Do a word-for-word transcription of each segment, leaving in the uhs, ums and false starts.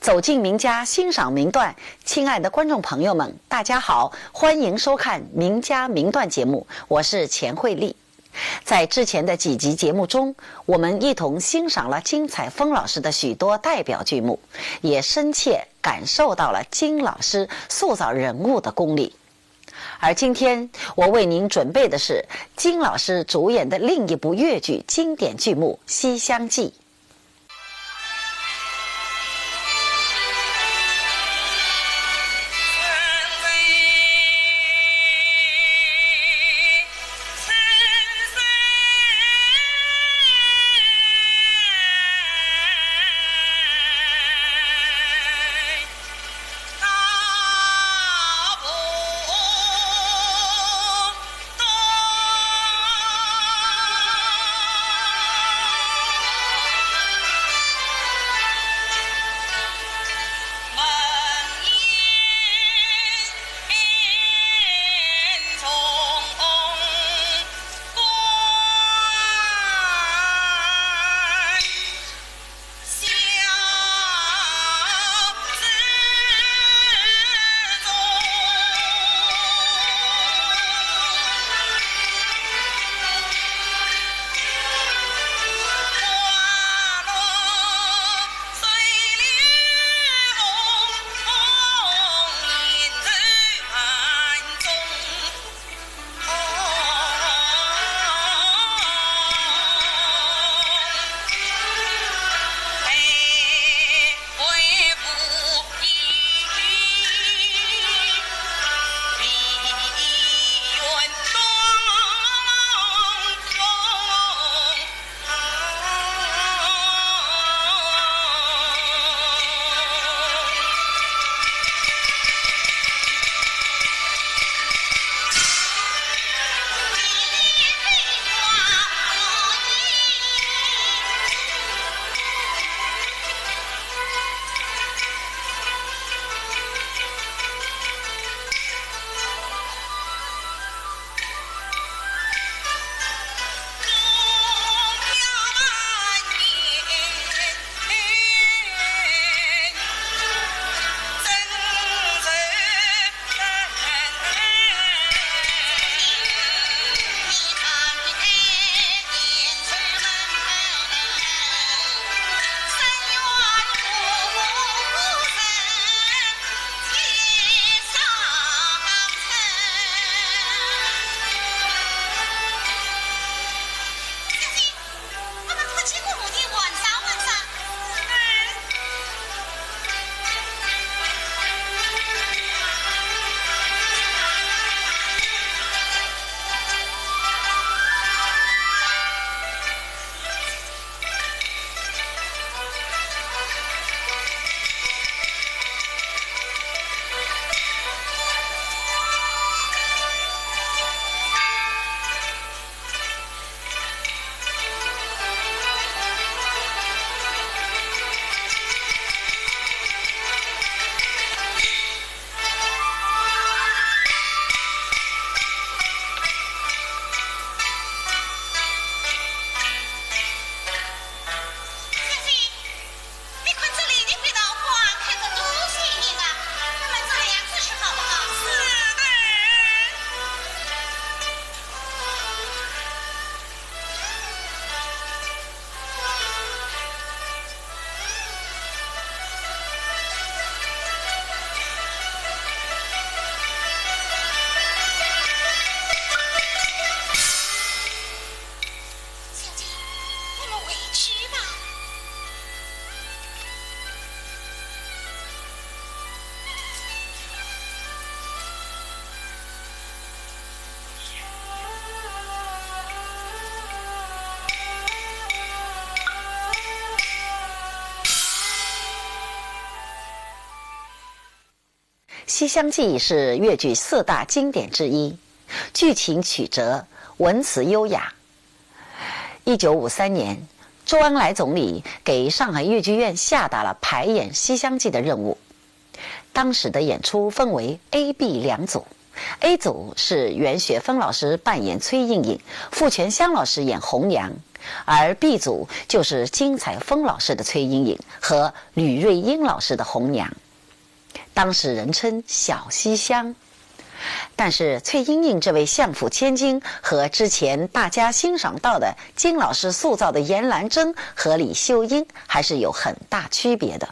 走进名家，欣赏名段。亲爱的观众朋友们，大家好，欢迎收看名家名段节目，我是钱慧丽。在之前的几集节目中，我们一同欣赏了金采风老师的许多代表剧目，也深切感受到了金老师塑造人物的功力。而今天我为您准备的是金老师主演的另一部越剧经典剧目《西厢记》。你看这里的白桃花开得多鲜艳啊，我们这里呀，试试好不好？是的。小姐，我们回去吧。 《西厢记》是越剧四大经典之一，剧情曲折，文辞优雅。一九五三年，周恩来总理给上海越剧院下达了排演《西厢记》的任务。当时的演出分为A、B两组。A 组是袁雪芬老师扮演崔莺莺，傅泉香老师演红娘。而B组就是金采风老师的崔莺莺和吕瑞英老师的红娘，当时人称小西厢。但是崔莺莺这位相府千金和之前大家欣赏到的金老师塑造的严兰贞和李秀英还是有很大区别的，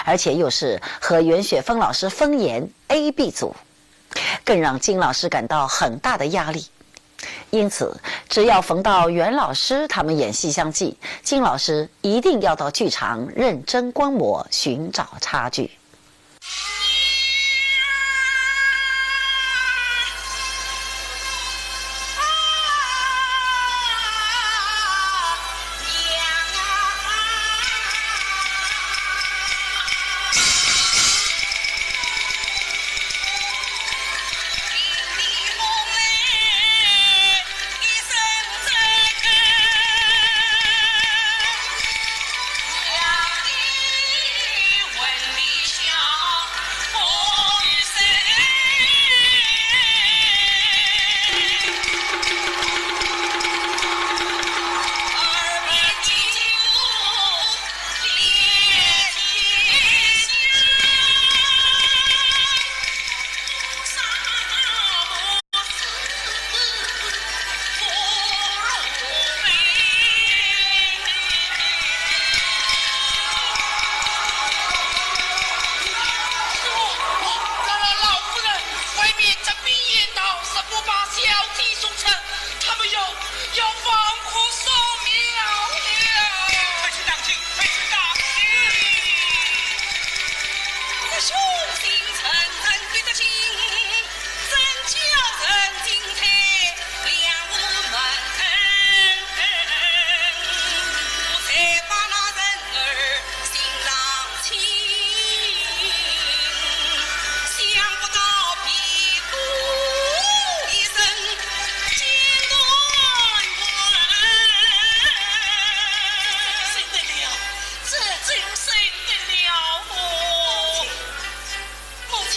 而且又是和袁雪芬老师分演A、B组，更让金老师感到很大的压力。因此，只要逢到袁老师他们演《西厢记》，金老师一定要到剧场认真观摩，寻找差距。老夫人，外面这边也闹，十不八小姐送出，他们要，要放火烧庙了。快去打听，快去打听。这凶信人人对得清，真叫人惊猜两无门。我才把那人儿 心上情，想不到皮鼓一声惊断魂。这怎么得了？这怎么得了？母亲，母亲，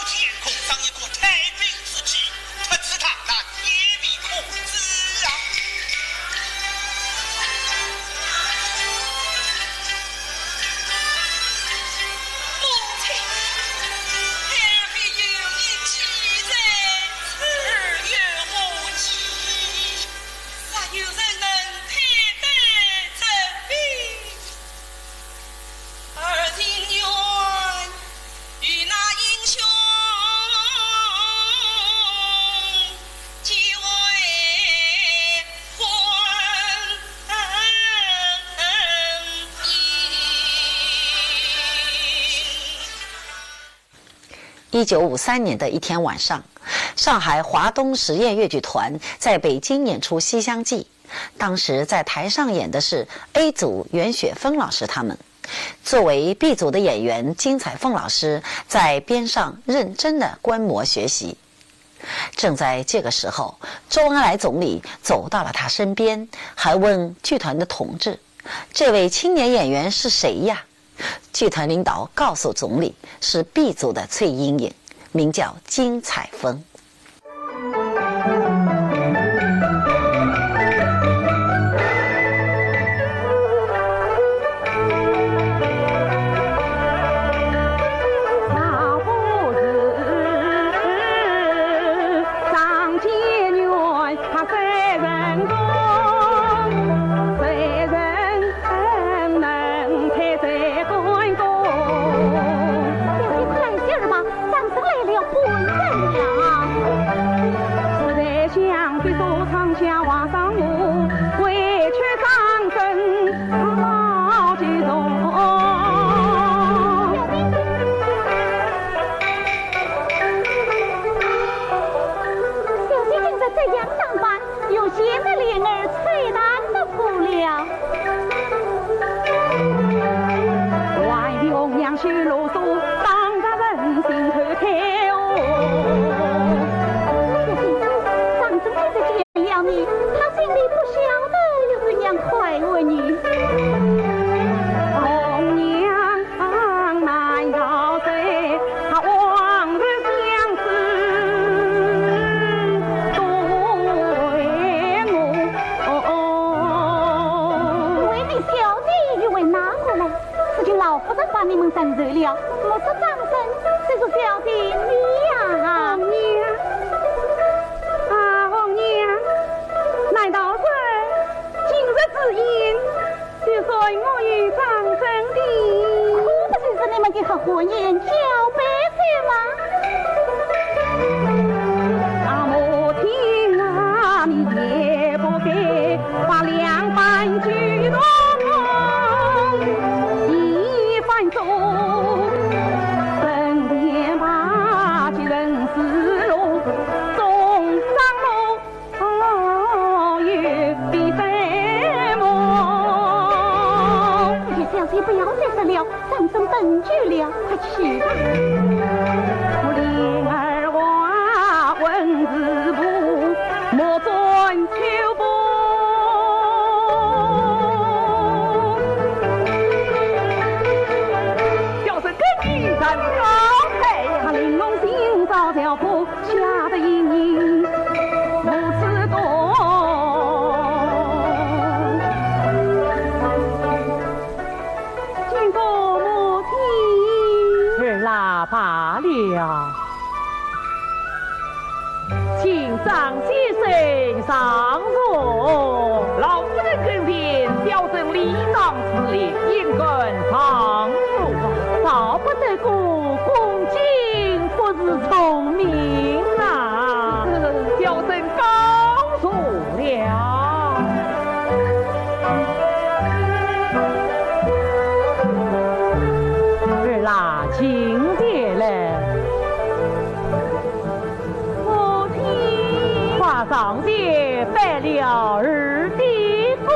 天空上一个太平之气，特此他那天命可知啊。母亲，太后有意寄在此，儿有何计？若有人能佩戴珍品， 儿情愿与那英雄结为婚姻。一九五三年的一天晚上，上海华东实验越剧团在北京演出《西厢记》。 当时在台上演的是A组袁雪芬老师他们。作为B组的演员金彩凤老师在边上认真的观摩学习。正在这个时候，周恩来总理走到了他身边，还问剧团的同志：“这位青年演员是谁呀？”剧团领导告诉总理，是B组的崔莺莺，名叫金彩凤。 小姐快来歇儿吧，张生来了，不能站了。 小姐今日这样打扮，与前日脸儿吹淡不可了。 小姐，张生今日见了你，他心里不晓得有怎样快活呢。为你小姐又为哪个来？ 如今老夫人把你们认出了，莫说张生，就是小姐你呀。红娘，啊，红娘，难道是今日之宴，就算我与张生的？可不就是你们的合欢宴、交杯酒吗？ 小姐，不要再说了， 张生等久了，快去吧。小生跟你站高台。 见过母亲。儿啦，罢了，请张先生上座。老夫人跟前，小生理当侍立，应该上座。少不得恭，恭敬不如从命啊。小生告坐了。 儿啦，请起来。母亲。快上前拜了儿的哥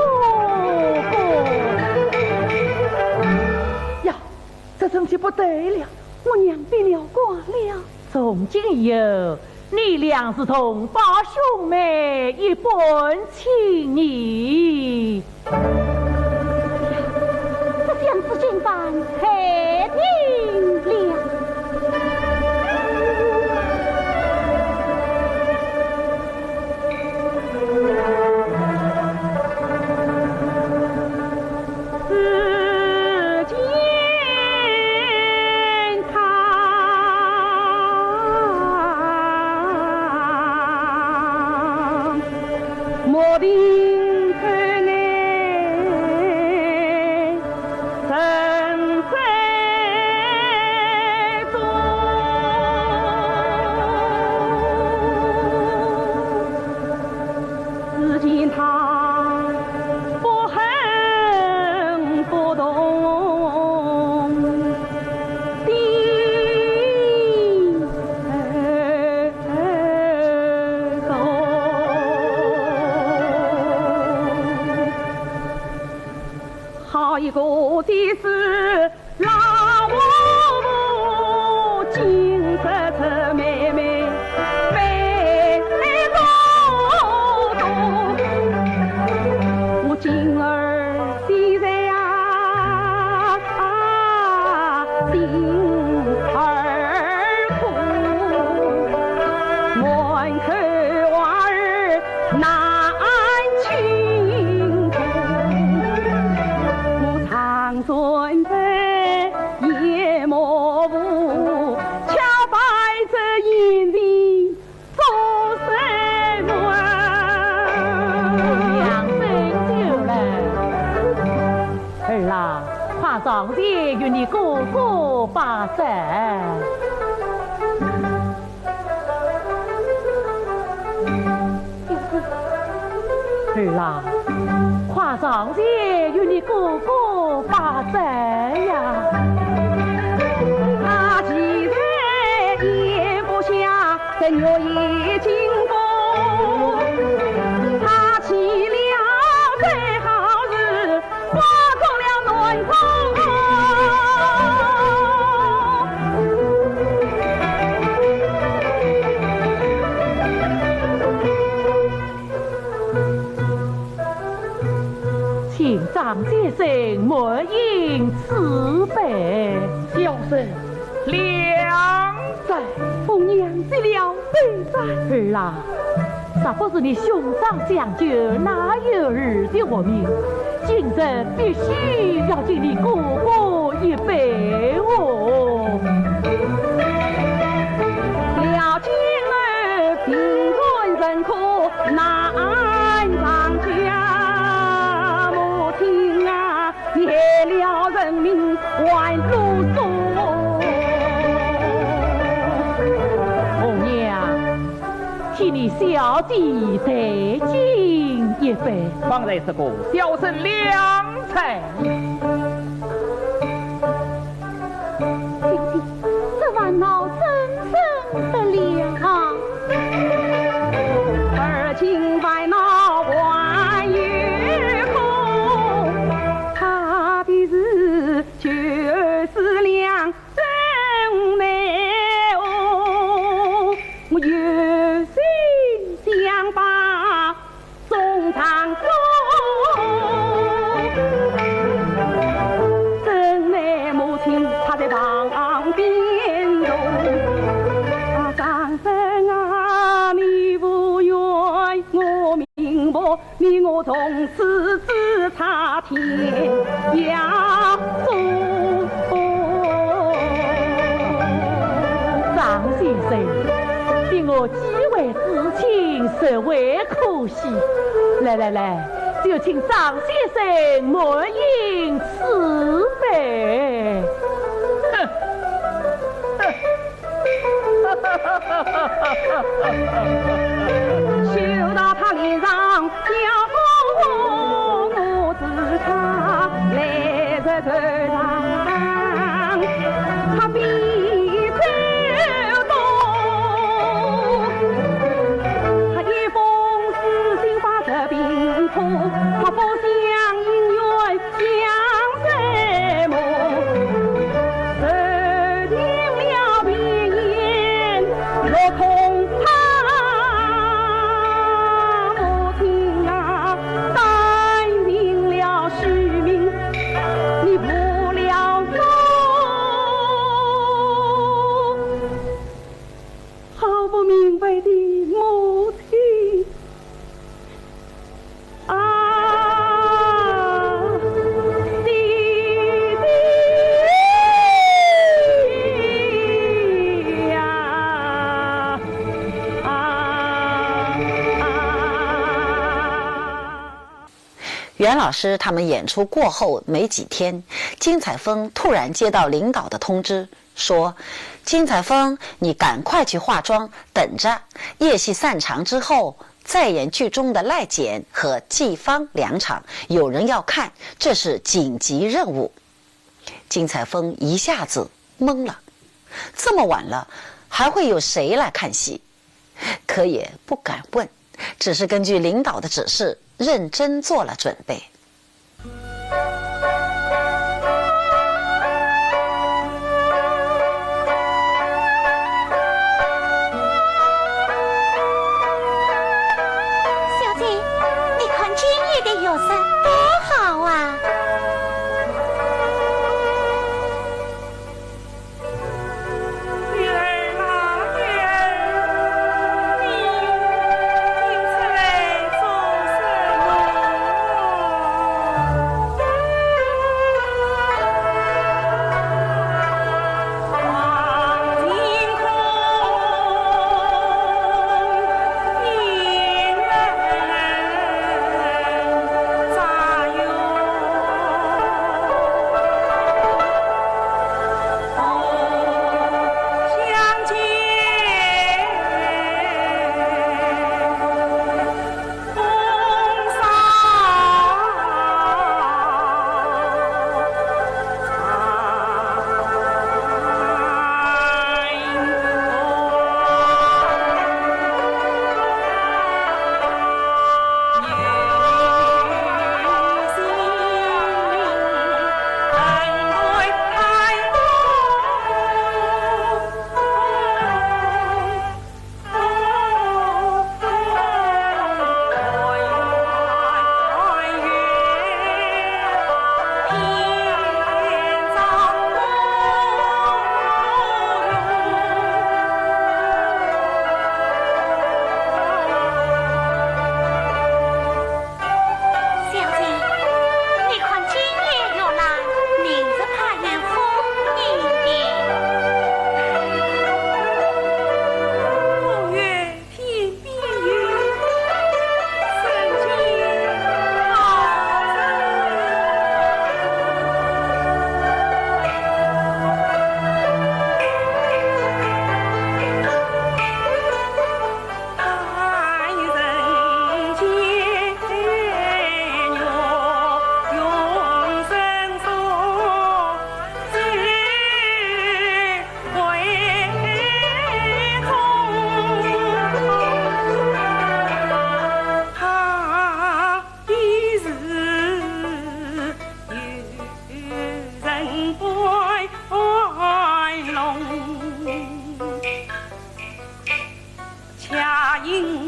哥。呀，这真是不得了，我娘变了卦了。从今以后， 你俩是同胞兄妹，一般情谊。这相思金榜太平了。儿啊，快上前与你哥哥拜斋呀！他既在檐不下，正月已经过，他起了最好日，挂上了暖风。 请张先生满饮此杯。小生。良哉。红娘接了杯盏。儿啊，若不是你兄长相救，哪有儿的活命？今日必须要敬你哥哥一杯哦。 红娘，替你小弟再敬一杯。方才这个小生良才。 小姐，这烦恼怎生得了啊？而今烦恼还有空，怕的是旧时两生内哦，我有心想把 送上楼。真奈母亲她在旁边坐。啊，张生啊，你无缘我命薄，你我从此只差天涯路。张先生，你我既为至亲，实为可 惜。来来来，就请张先生满饮此杯。哼，哼。 好不明白的母亲啊，弟弟呀，啊，啊。 袁老师他们演出过后没几天，金采风突然接到领导的通知，说：“金采风，你赶快去化妆，等着，夜戏散场之后，再演剧中的赖简和季芳两场，有人要看，这是紧急任务。”金采风一下子懵了，这么晚了，还会有谁来看戏？ 可也不敢问，只是根据领导的指示，认真做了准备。小姐，你看今夜的月色多好啊！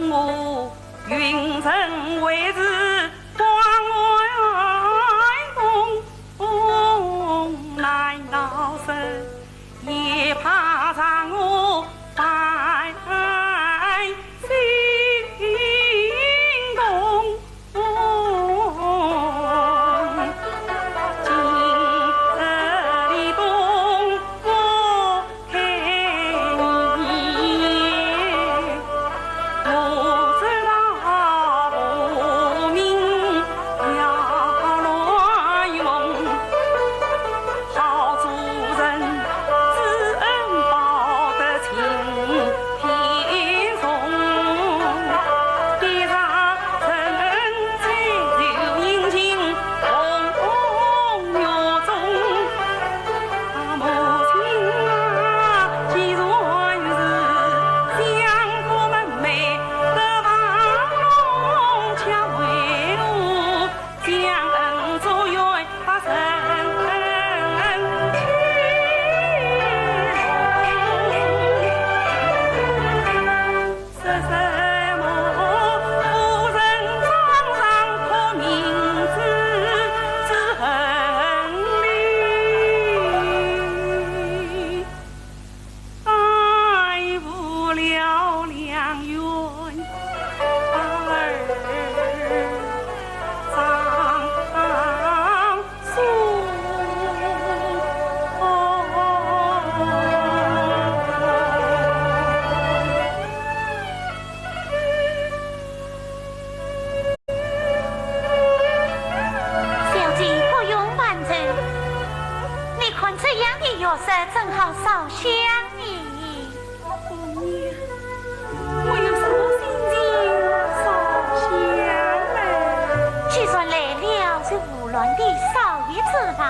我云层为是关公，难道是也怕让我拜心动？ 小姐，不用挽留，你看这样的月色，正好烧香呢。红娘，我有什么心情烧香嘞？既然来了，就胡乱地烧一支吧。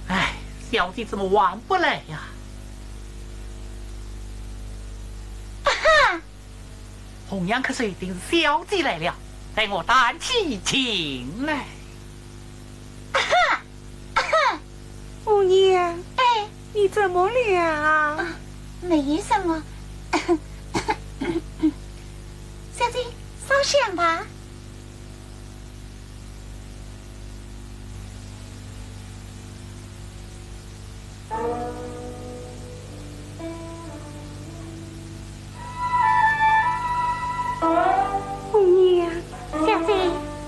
哎，小姐怎么还不来呀？啊哈！红娘咳嗽，一定是小姐来了，待我打起情来。啊哈！ 红娘，哎，你怎么了？啊，没什么。小姐，烧香吧。 红娘，小姐，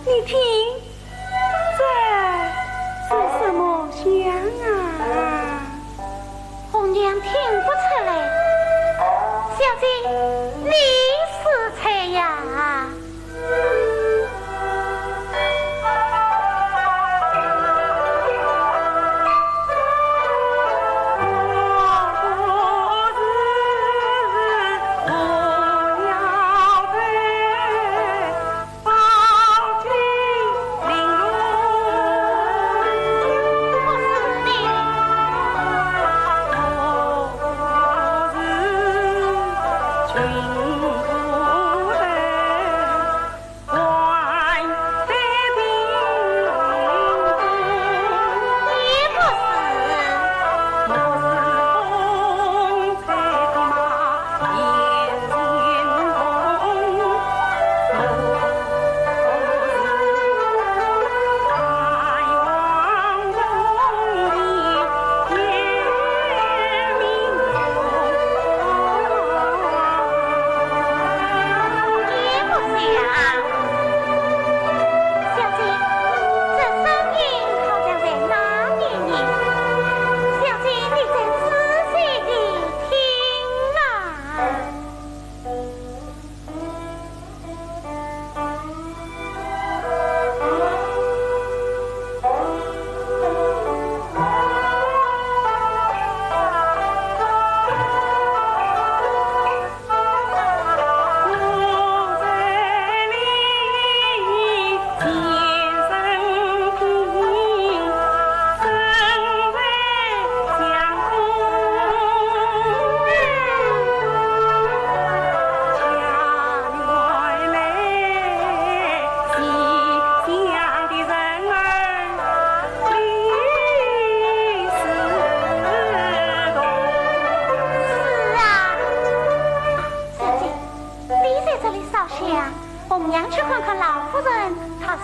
你听，这是什么香啊？红娘听不出来。小姐，你是谁呀？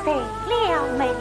对了没有？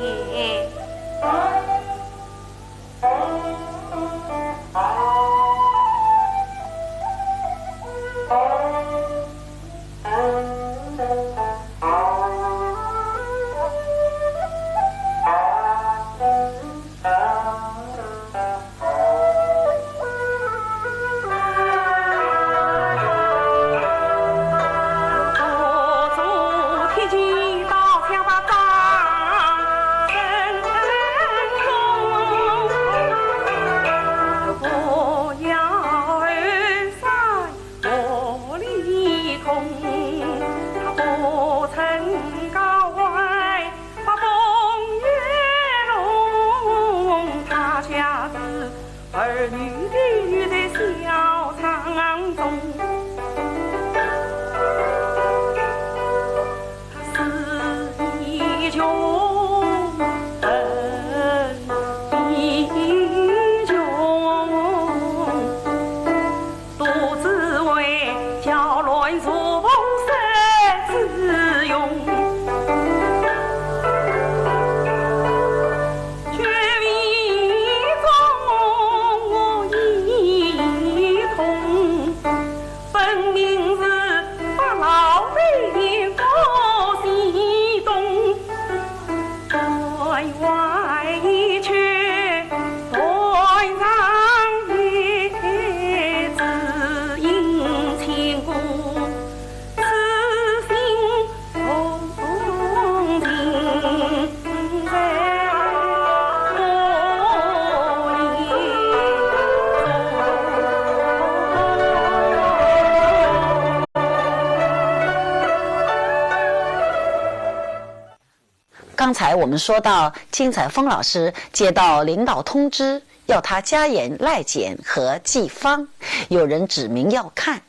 刚才我们说到金采风老师接到领导通知，要他加演赖简和季芳，有人指名要看。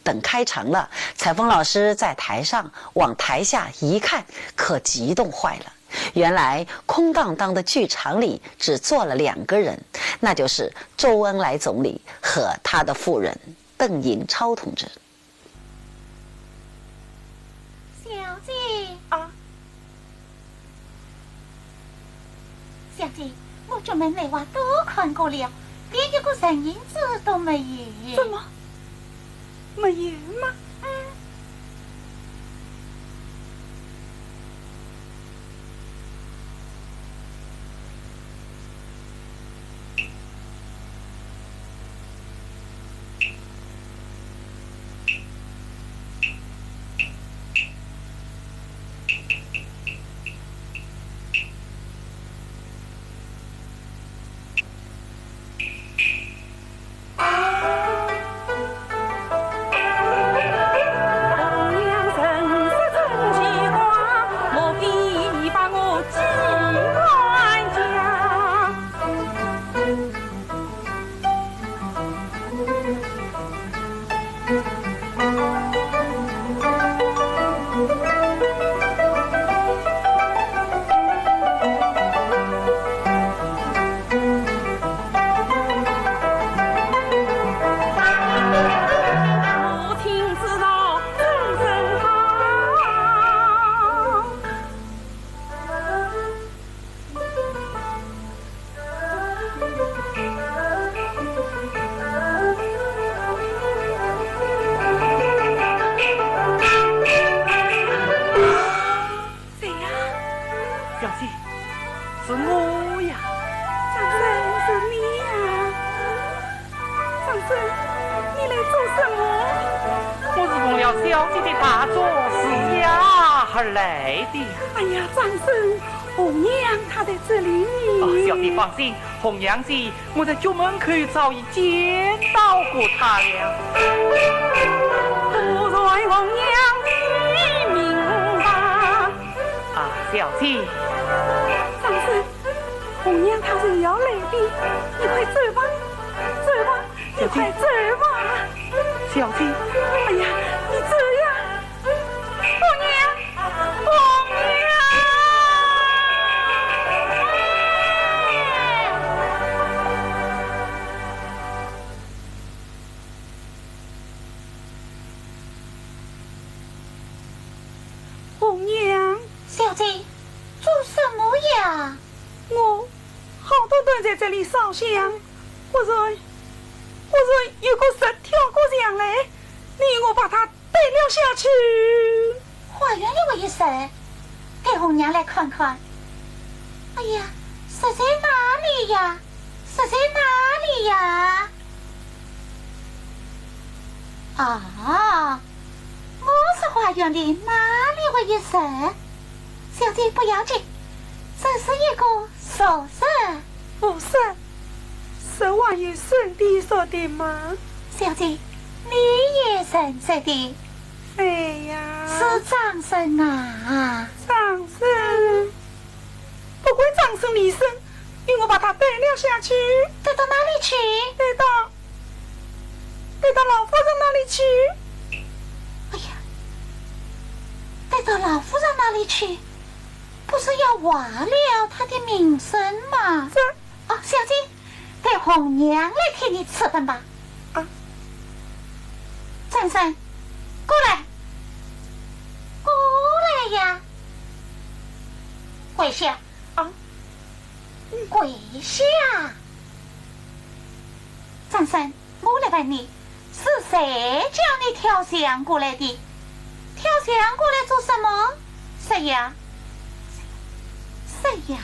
等开场了，采风老师在台上往台下一看，可激动坏了。原来空荡荡的剧场里只坐了两个人，那就是周恩来总理和他的夫人。 邓颖超同志。小姐。啊。小姐，我专门内外都看过了，连一个人影子都没有。怎么？没有吗？嗯。 谁呀？小姐，是我呀。张生，是你呀？张生，你来做什么？我是奉了小姐的大佐施雅而来的呀。哎呀，张生，红娘她在这里呢。哦，小姐放心，红娘姐 我在局门口早已见到过她了。不然红娘的名吧。啊，小姐。张生，红娘她是要来的，你快走吧，走吧，你快走吧。小姐。哎呀，你走呀。 红娘，红娘，红娘。小姐。啊？我好端端在这里烧香，忽然，忽然有个蛇跳过墙来，你我把它 带了下去。花园里还有蛇，带红娘来看看。哎呀，蛇在哪里呀？蛇在哪里呀？啊，我说花园里哪里会有蛇？小姐，不要紧，这是一个俗蛇。 不是，是还有生的熟的吗？小姐，你也认识的？对呀。是张生啊。张生？不管张生李生，你我把他带了下去。带到哪里去？带到，带到老夫人那里去。哎呀，带到老夫人那里去，不是要坏了他的名声吗？这 哦，小姐，待红娘来替你吃饭吧。啊。张生，过来，过来呀。跪下。啊。跪下。张生， 我来问你，是谁叫你跳墙过来的？跳墙过来做什么？说呀，说呀。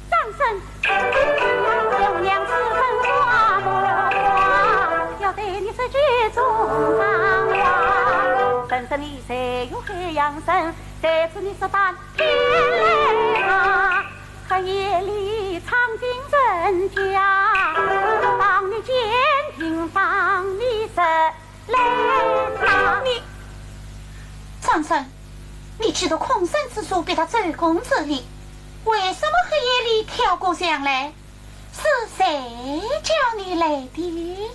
张生，红娘自问花木花，要对你说句中山话。人生你谁有海洋深，谁知你是半天来啊？ 黑夜里闯进人家，帮你监听，帮你审来查。你，张生，你既入空山之处，必到周公这里，为什么黑夜里跳过墙来？是谁叫你来的？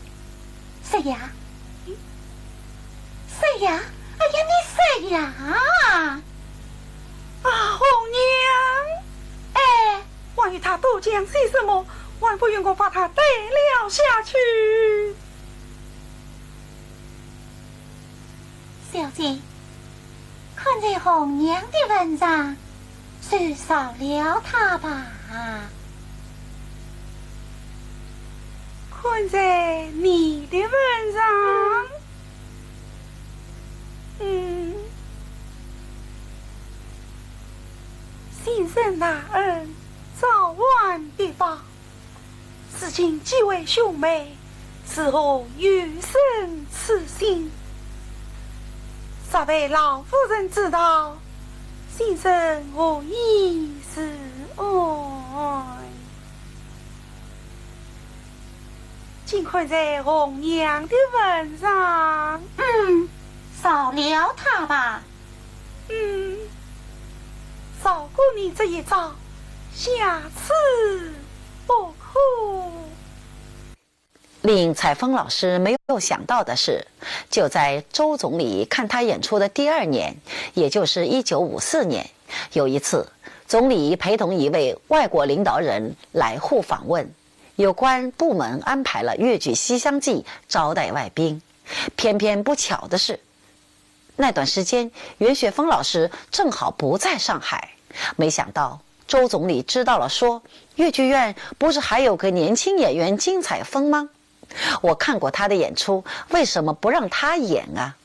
说呀，说呀，哎呀，你说呀！啊，红娘！哎，还有他渡江些什么，还不与我把他带了下去。小姐， 看在红娘的份上，就饶了他吧。看在你的份上，嗯，先生大恩，早晚必报。 如今既为兄妹，如何有生此心？若被老夫人知道，先生何以自安？尽看在红娘的份上。嗯，饶了他吧。 嗯，饶过你这一遭，下次不可。令采风老师没有想到的是，就在周总理看他演出的第二年，也就是一九五四年，有一次，总理陪同一位外国领导人来沪访问，有关部门安排了越剧《西厢记》招待外宾。偏偏不巧的是， 那段时间，袁雪峰老师正好不在上海。没想到周总理知道了，说：“越剧院不是还有个年轻演员金采风吗？我看过他的演出，为什么不让他演啊？”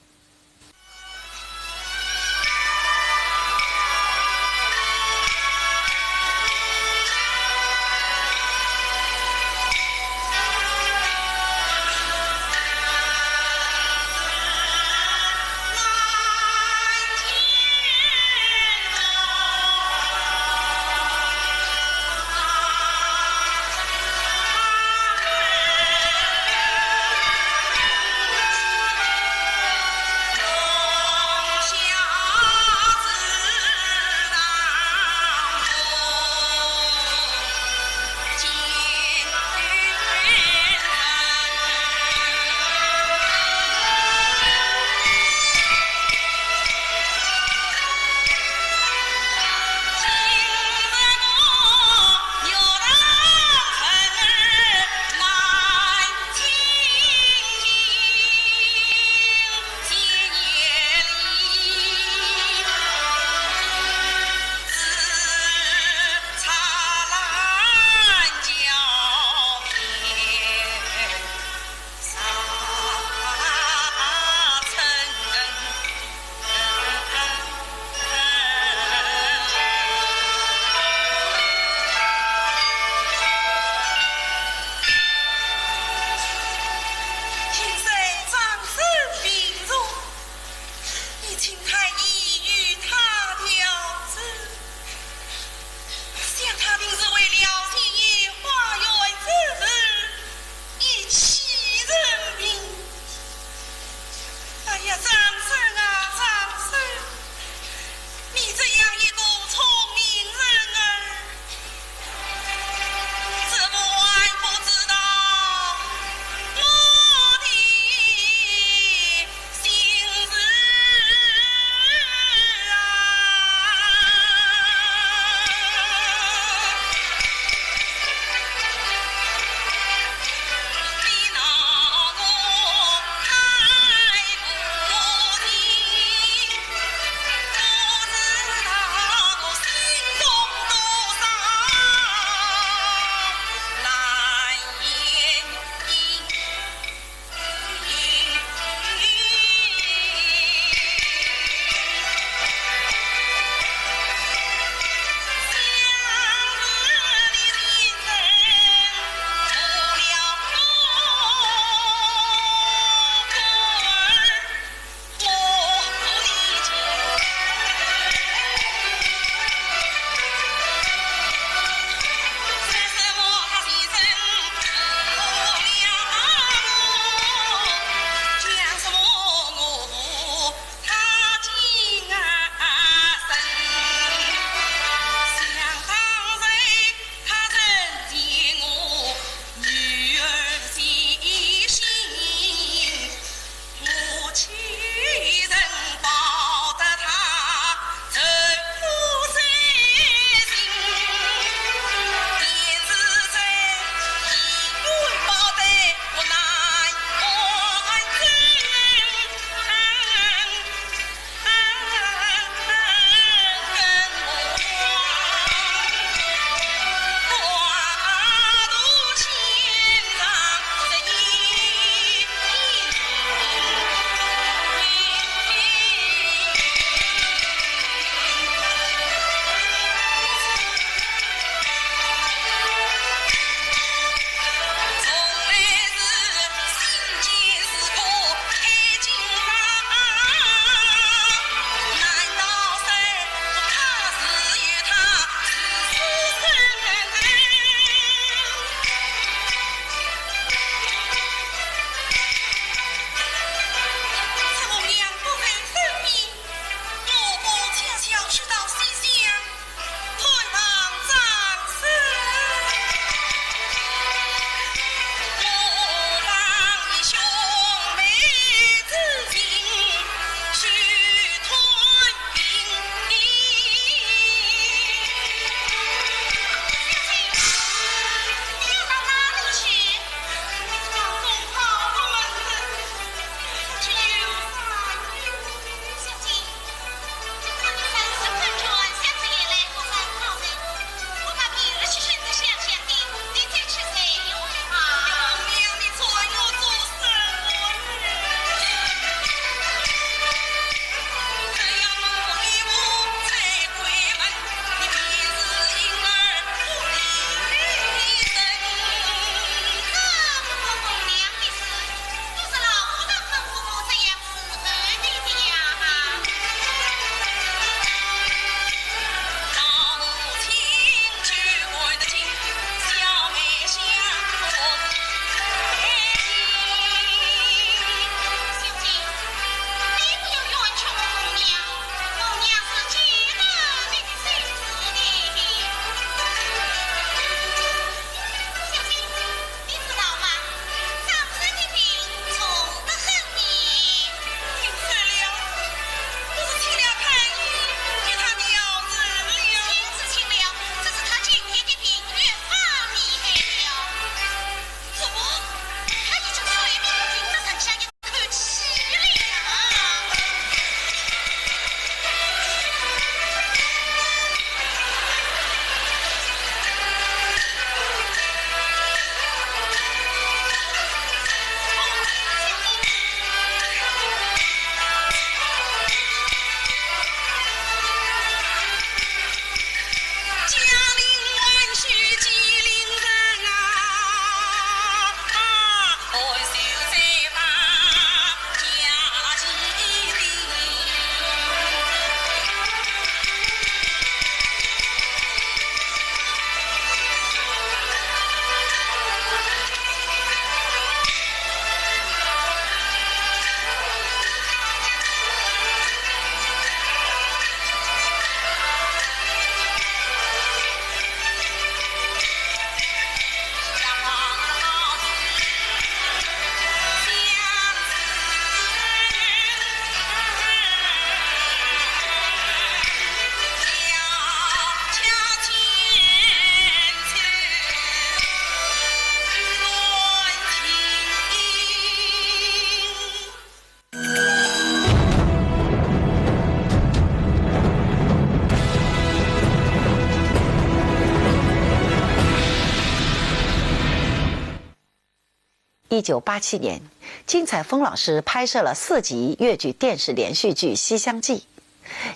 一九八七年，金采风老师拍摄了四集越剧电视连续剧《西厢记》，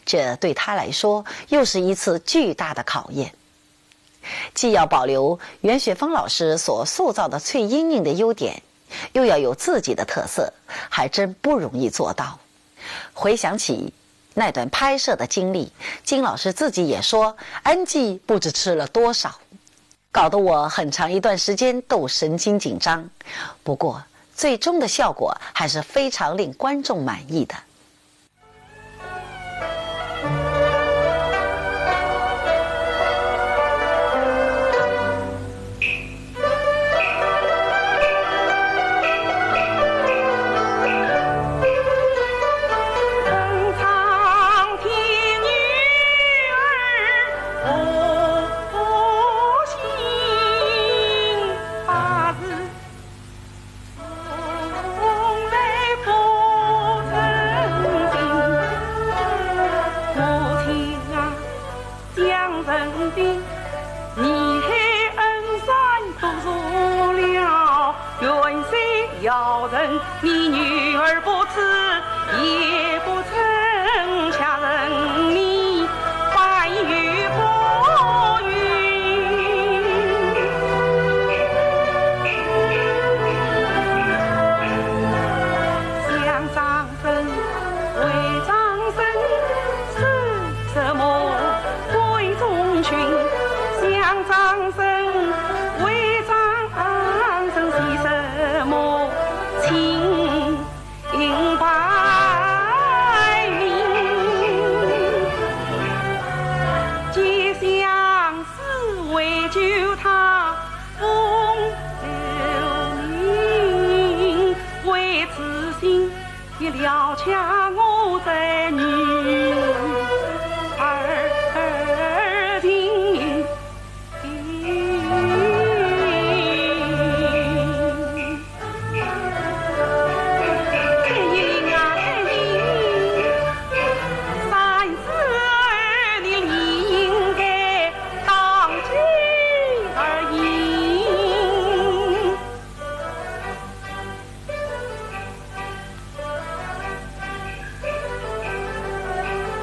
这对他来说又是一次巨大的考验。既要保留袁雪芬老师所塑造的翠莺莺的优点，又要有自己的特色，还真不容易做到。回想起那段拍摄的经历，金老师自己也说，NG不知吃了多少，搞得我很长一段时间都神经紧张。不过，最终的效果还是非常令观众满意的。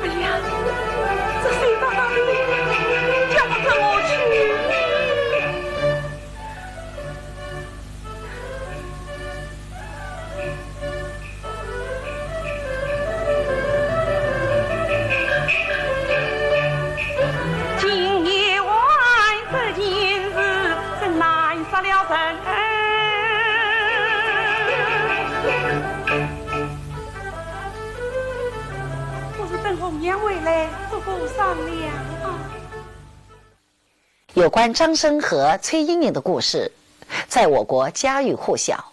哎呀，这谁大大的，叫我怎么去呢？今夜晚这件事，真难煞了人。 我是等红娘回来，逐个商量啊。有关张生和崔莺莺的故事，在我国家喻户晓。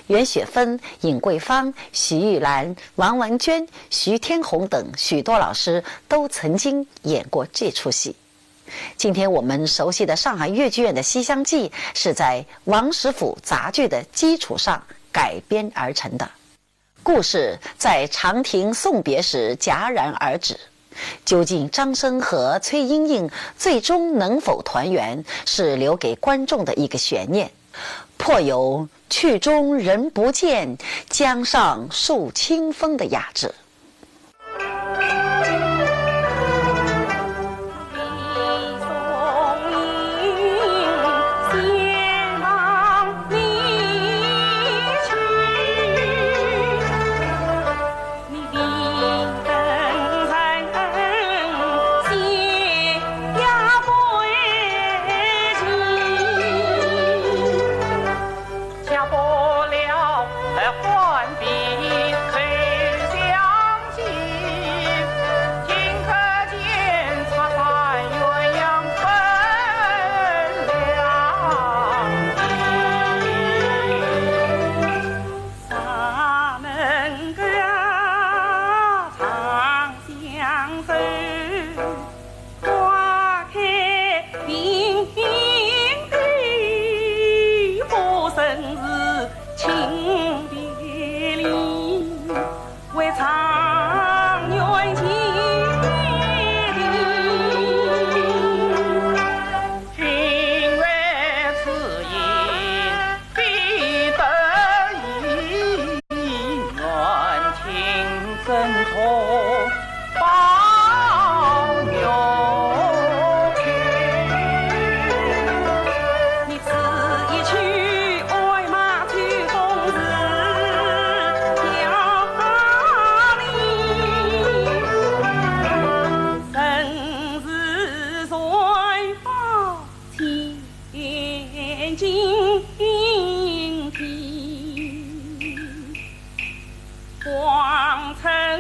袁雪芬、尹桂芳、许玉兰、王文娟、徐天虹等许多老师都曾经演过这出戏。今天我们熟悉的上海越剧院的《西厢记》，是在王实甫杂剧的基础上改编而成的。 故事在长亭送别时戛然而止。究竟张生和崔莺莺最终能否团圆，是留给观众的一个悬念，颇有“曲终人不见，江上诉清风”的雅致。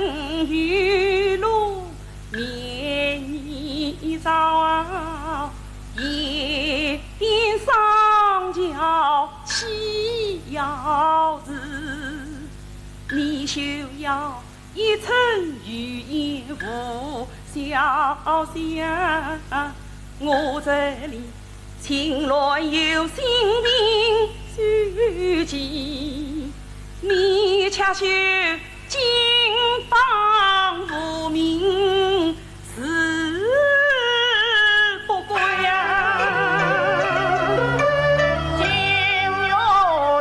有路面一照，一边双桥起要时，你休要一寸语言无消香。我这里 情乱由心病受气，你且休惊慌无名，事不归啊。今日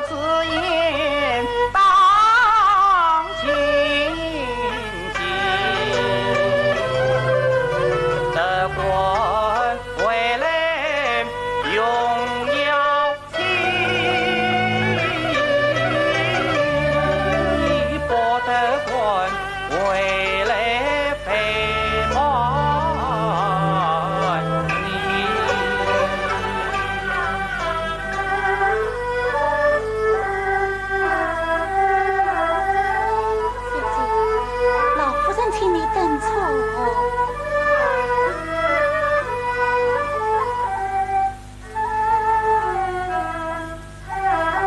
之言当尽 这官回来荣耀清，不得官回来背叛你。 小姐，老夫人请你登车。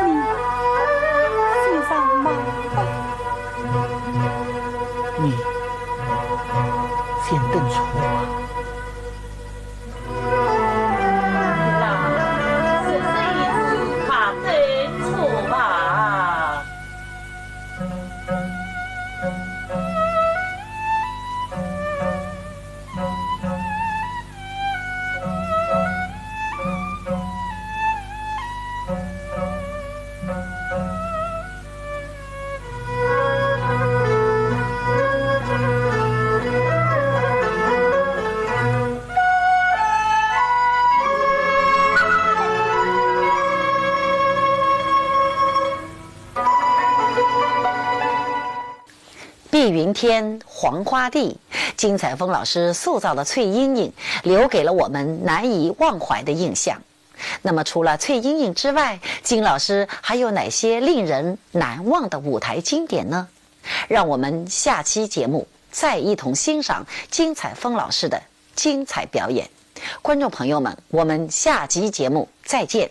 你身上忙吧？你先登车吧。 那是谁知他登车吧？ 碧云天，黄花地，金采风老师塑造的翠莺莺，留给了我们难以忘怀的印象。那么，除了翠莺莺之外，金老师还有哪些令人难忘的舞台经典呢？让我们下期节目再一同欣赏金采风老师的精彩表演。观众朋友们，我们下集节目再见。